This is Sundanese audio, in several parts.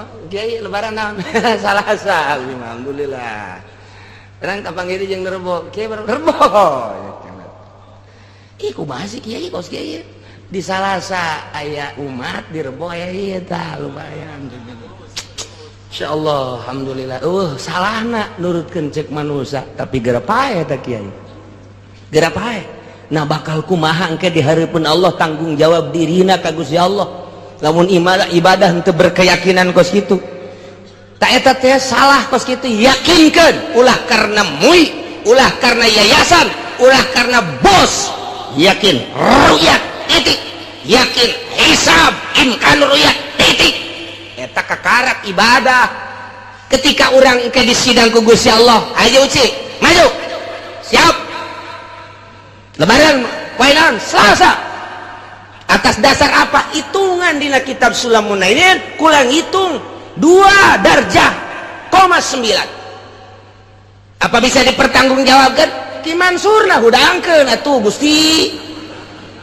Oh, kiai, lebaran naon? Salasa. Alhamdulillah. Terang tampang ini jeung Rebo. Kiai, Rebo. Ih, kumaha sih kiai, kos kiai? Di Salasa aya umat, di Rebo aya ieu, tah lumayan. Insyaallah, alhamdulillah. Salahna nurutkeun cek manusia, tapi geura paeh tah kiai. Geura paeh. Nah, bakal kumaha engke di hareupeun Allah tanggung jawab dirina ka Gusti Allah? Lamun ibadah ibadah henteu berkeyakinan kos kitu. Tak eta teh salah kos kitu, yakinkeun ulah karena MUI, ulah karena yayasan, ulah karena bos. Yakin ruyat titik. Yakin hisab, imkan ruyat titik. Eta kakarak ibadah. Ketika orang ke di sidang ku Gusti Allah, ayo Uci, maju. Siap. Lebaran poe naon? Selasa. Atas dasar apa? Hitungan dina kitab Sullamun Nailin kurang hitung 2 darjah koma 9. Apa bisa dipertanggungjawabkan? Ki Mansur nah hudangkeun atuh Gusti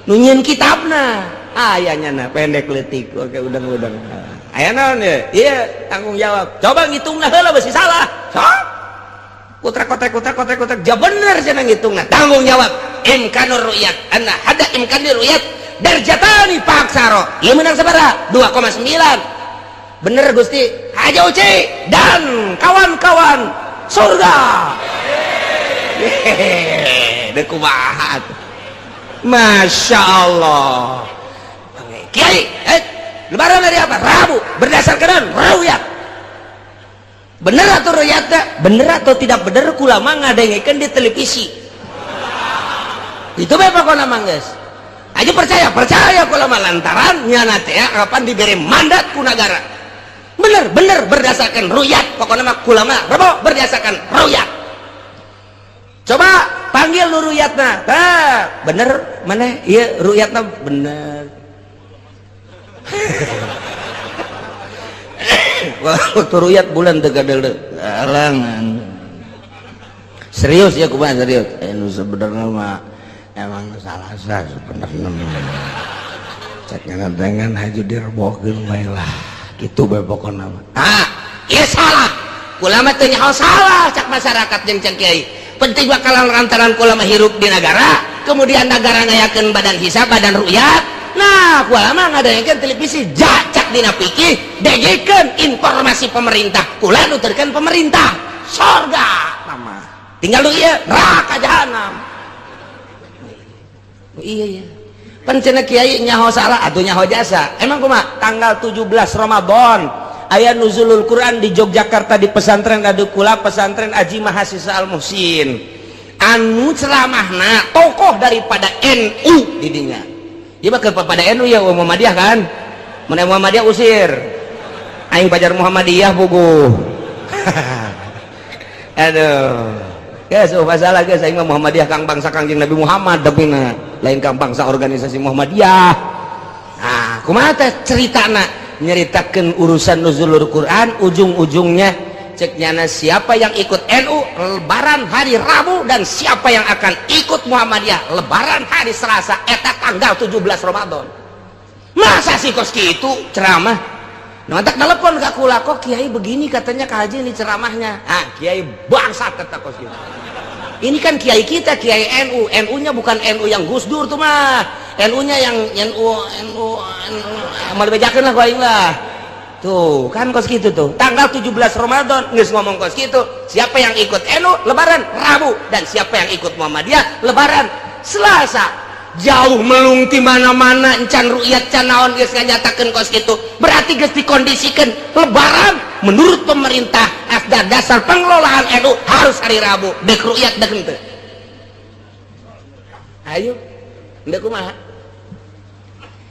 nu nyieun kitabna. Ayahnya nah pendek leutik, oke, udang-udang. Aya naon ya? Iya, tanggung jawab. Coba ngitungna heula, besi salah. Sok. Kutrek kotrek kutrek kotrek kotrek. Ja bener cenah ngitungna. Tanggung jawab. Imkanur ru'yat. Anna hada imkanur ru'yat darjatani paksaro. Ieu menang sabaraha? 2,9. Bener Gusti. Haja Uci dan kawan-kawan surga. Hehehe, deuk kumaha atuh. Masya Allah. Kiai, eh, lebaran hari apa? Rabu. Berdasarkan ru'yat. Bener atau ru'yatnya? Bener atau tidak bener, kula mah ngadengekeun di televisi. Itu bae pokona mah geus. Aja percaya, percaya kula mah lantaran nyana teh kapan diberi mandat ku negara. Bener, bener berdasarkan ru'yat. Pokoknya mah kula mah Rebo berdasarkan ru'yat. Coba panggil nu ru'yatna. Tah, bener mana? Iya, ru'yatna bener. Waktu ru'yat bulan teu gadeuleu. Alangan. Serius ya, kumaha serius? Eh, nu sebenarnya mah emang salah sah sebenarnya mah. Cek dengan haju direbokeun bae lah. Kitu bae pokona mah. Ah, ieu salah. Kula mah teu nyaho salah cak masyarakat jeung cek kiai. Penting bakalan lantaran kula mah hirup di negara, kemudian negara ngayakeun badan hisab, badan ru'yat. Nah, kula mah ngadakeun televisi jacak dina pikir, dengekeun informasi pemerintah. Kula nuturkeun pemerintah. Sorga mama. Tinggal lu ieu neraka jahanam. Iya iya. Pan cenah kiai nyaho salah atuh nyaho jasa. Emang kumaha? Tanggal 17 Ramadan aya nuzulul Quran di Yogyakarta di pesantren Adukula, pesantren Aji Mahasiswa Al Muhsin. Anu ceramahna tokoh daripada NU di dinya. Ieu mah kepada NU ya, Muhammadiyah kan? Mun Muhammadiyah usir. Aing pajar Muhammadiyah bugu. Aduh. Guys, oh masalah guys, aing mah Muhammadiyah kang bangsa Kangjeng Nabi Muhammad tapi na lain kang bangsa organisasi Muhammadiyah. Nah, kumaha teh ceritana? Nyeritakeun urusan nuzulul Quran, ujung-ujungnya cek nyana siapa yang ikut NU lebaran hari Rabu dan siapa yang akan ikut Muhammadiyah lebaran hari Selasa eta tanggal 17 Ramadan. Masa sih kos kitu ceramah? Nah, tak telepon ke kula, kok kiai begini katanya Kak Haji ini ceramahnya. Ah, kiai bangsat kata kos gitu. Ini kan kiai kita, kiai NU. NU-nya bukan NU yang Gus Dur tuh mah. NU-nya yang NU NU NU mau dibejakeun lah ku aing lah. Tuh, kan kos gitu tuh. Tanggal 17 Ramadan geus ngomong kos gitu. Siapa yang ikut NU lebaran Rabu dan siapa yang ikut Muhammadiyah lebaran Selasa. Jauh melung ti mana-mana encan ru'yat can naon geus nganyatakeun kos kitu. Berarti geus dikondisikan lebaran menurut pemerintah asda dasar pengelolaan NU harus hari Rabu. Dek ru'yat dek henteu. Ayo, henteu kumaha?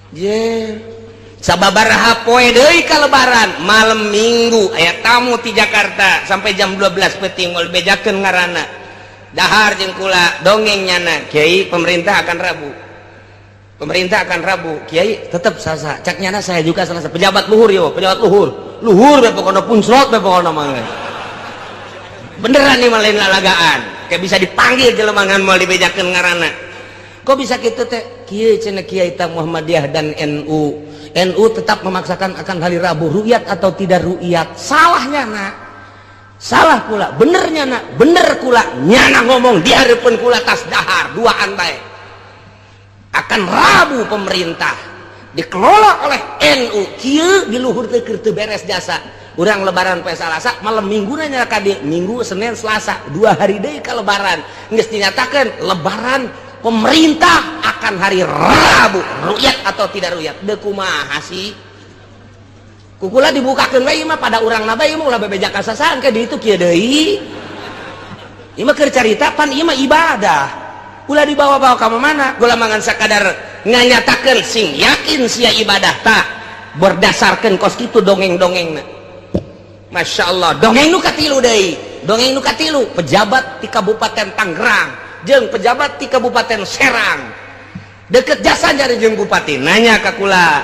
Je. Sababaraha poe deui ka lebaran, malam Minggu aya tamu ti Jakarta sampai jam 12 peuting, moal bejakeun ngaranna. Dahar jeung kula dongeng nyana, kiai pemerintah akan Rabu. Pemerintah akan Rabu, kiai tetap Selasa. Cak nyana saya juga Selasa. Pejabat luhur yo, pejabat luhur. Luhur be pokona, puncrot be pokona mah. Beneran nih mah lain lalagaan. Kayak bisa dipanggil jelema ngan moal dibejakeun ngaranna. Kok bisa gitu teh? Kieu cenah kiai ta Muhammadiyah dan NU. NU tetap memaksakan akan hari Rabu, ru'yat atau tidak ru'yat. Salahnya nak, salah kula, benernya nak, bener kula. Nyana ngomong di hareupeun kula tas dahar duaan bae. Akan Rabu pemerintah dikelola oleh NU kieu di luhur teh keur teu beres jasa. Urang Lebaran poe Salasa, malam Minggu nanya ka dieu, Minggu, Senin, Selasa, 2 hari deui ka Lebaran. Geus dinyatakan Lebaran pemerintah akan hari Rabu, ru'yat atau tidak ru'yat. Deu kumaha sih? Ku kula dibukakeun we mah pada urang na bae mah, ulah bebeja kasasaan ke ditu kieu deui. Ieu mah keur carita, pan ieu mah ibadah. Ulah dibawa-bawa ka mana? Gula mangan sakadar nganyatakeun sing yakin sia ibadah tah berdasarkan kos kitu dongeng-dongengna. Masya Allah, dongeng nu katilu deui, dongeng nu katilu, pejabat di Kabupaten Tangerang jeung pejabat di Kabupaten Serang deket jasa nyari jeung bupati, nanya ka kula,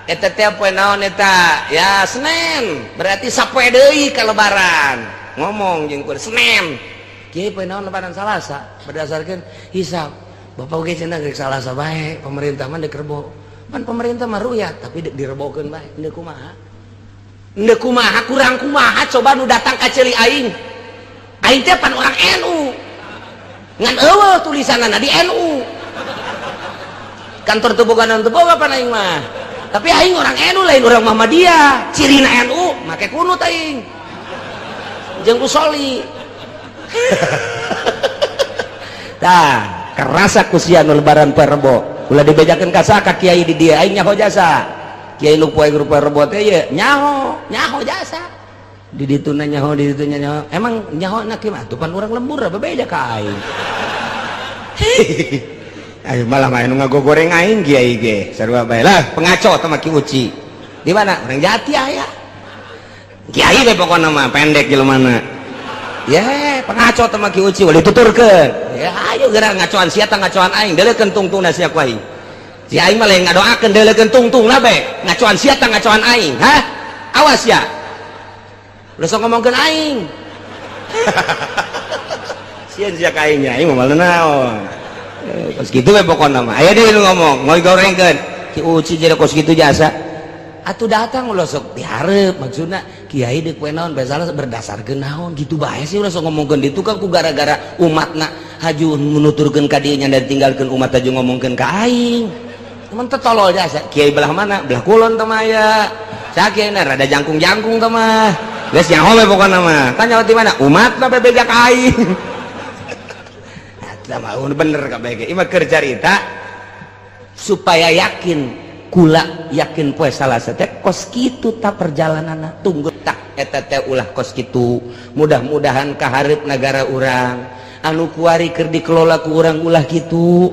"Eta teh poe naon eta?" "Ya Senin." "Berarti sapoe deui ka Lebaran." Ngomong jeung kula Senin kieu, "Poe naon Lebaran?" "Salasa berdasarkan hisab." "Bapak oge cenah geus Salasa bae, pemerintah mah deuk Rebo." Pan pemerintah mah ru'yat, tapi direbokeun bae. Deuk kumaha? Ndek kumaha, kurang kumaha coba nu datang ka ceuli aing? Aing teh pan orang NU, ngan eueuh tulisanana di NU. Kantor teu boga naon, teu boga pan aing mah, tapi aing orang NU, lain orang Muhammadiyah. Cirina NU make kunut, aing jeung usoli. Tah kerasa ku sia nu Lebaran poe Rebo. Ulah dibejakeun ka ka kiai di dieu, aing nyaho jasa kiai nu poe poe Rebo teh ye, nyaho nyaho jasa di ditu nyaho, di ditu nyaho. Emang nyaho na kieu mah tuh pan urang lembur, beda ka aing. Ayo malah main ngagogoreng aing, kiai ge sarua bae lah, pengaco teh mah. Ki Uci di mana? Orang Jati aya kiai we, pokona mah pendek jelema ya, pengaco teh mah. Ki Uci ulah dituturkeun ya, ayo geura ngacoan sia tah, ngacoan aing, deuleukeun tungtungna sia ku aing. Si aing mah lain ngadoakeun, deuleukeun tungtungna bae, ngacoan sia tah, ngacoan aing. Hah, awas ya, ulah sok ngomongkeun aing. Sieun sia ka aing nya, aing mah naon. Kos kitu we pokona mah. Aya deui nu ngomong ngorengkeun Ki Uci jadi kos kitu jasa. Atuh datang ulah sok dihareup, maksudna kiai deuk poe naon bae salah berdasarkeun naon gitu bae sih. Ulah sok ngomongkeun ditu kan ku gara-gara umatna haju menuturkeun ka dieu nya, ditinggalkeun umat haju ngomongkeun ka aing. Teman teh tolol jasa. Kiai belah mana? Belah kulon teh mah aya. Sakieu rada jangkung-jangkung teh mah. Geus nyaho we pokona mah. Tanya di mana? Umatna bebeja ka aing. Eta mah bener kabeh ge. Ieu mah keur carita supaya yakin, kula yakin poe Salasa teh kos kitu ta perjalananna. Tunggu tak eta teh ulah kos kitu. Mudah-mudahan kahareup nagara urang anu kuari keur dikelola ku urang ulah kitu.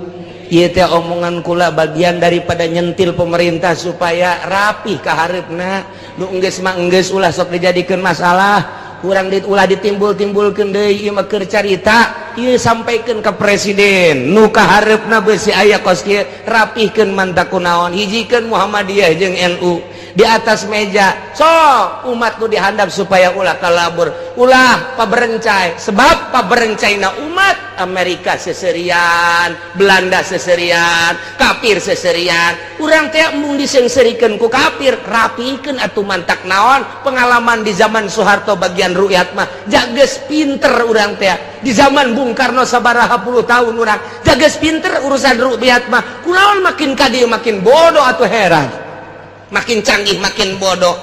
Ieu teh omongan kula bagian daripada nyentil pemerintah supaya rapih kahareupna. Nu enggeus mah enggeus, ulah sok dijadikeun masalah. Kurang di ulah ditimbul-timbulkeun deui. Ieu mah keur carita ieu, sampaikeun ka presiden nu kahareupna beusi aya kos kieu, rapihkeun mantak kunaon, hijikeun Muhammadiyah jeung NU di atas meja. So umat nu dihandap supaya ulah kalabur, ulah paberencai, sebab paberencaina umat Amerika seserian, Belanda seserian, kafir seserian. Urang teh embung diseungseurikeun ku kafir. Rapikeun atuh, mantak naon, pengalaman di zaman Soeharto bagian rukyat mah jages pinter urang teh. Di zaman Bung Karno sabaraha puluh tahun urang jages pinter urusan rukyat mah. Kunaon makin ka dieu makin bodoh atau heran, makin canggih makin bodoh?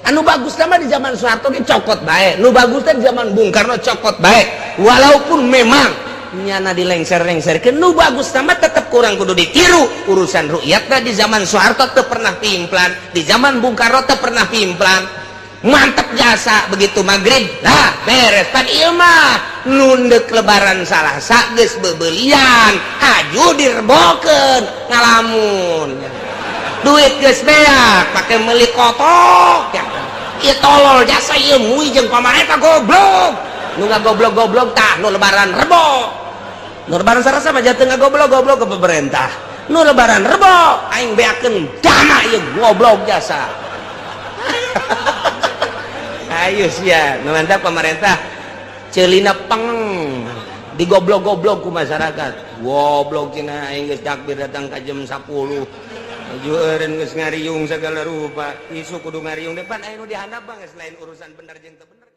Anu bagus nama di zaman Soeharto ge cokot bae, nu bagus teh di zaman Bung Karno cokot bae, walaupun memang nyana dilengser-lengserkeun. Nu bagus nama tetep kurang kudu ditiru. Urusan rukyatna di zaman Soeharto teu pernah pimplan, di zaman Bung Karno teu pernah pimplan, mantep jasa. Begitu maghrib lah beres. Pan ieu mah nundek Lebaran Salasa geus bebelian, haju direbokeun, ngalamun, duit geus beak pake meuli kotok ya. Ieu tolol jasa ieu, mui jeung pamarentah goblok. Nu ngagoblok-goblok tah nu Lebaran Rebo, nu Lebaran Salasa mah jatuh ngagoblok-goblok ke pemerintah. Nu Lebaran Rebo aing beakeun dana ieu, goblok jasa. Ayo sia nu mantap pemerintah ceulina peng digoblok-goblok ku masyarakat, goblok cenah. Aing geus takbir datang ka jam 10. Maju eureun geus ngariung segala rupa. Isu kudu ngariung depan aya nu dihandap bang, geus lain urusan bener jeung teu bener.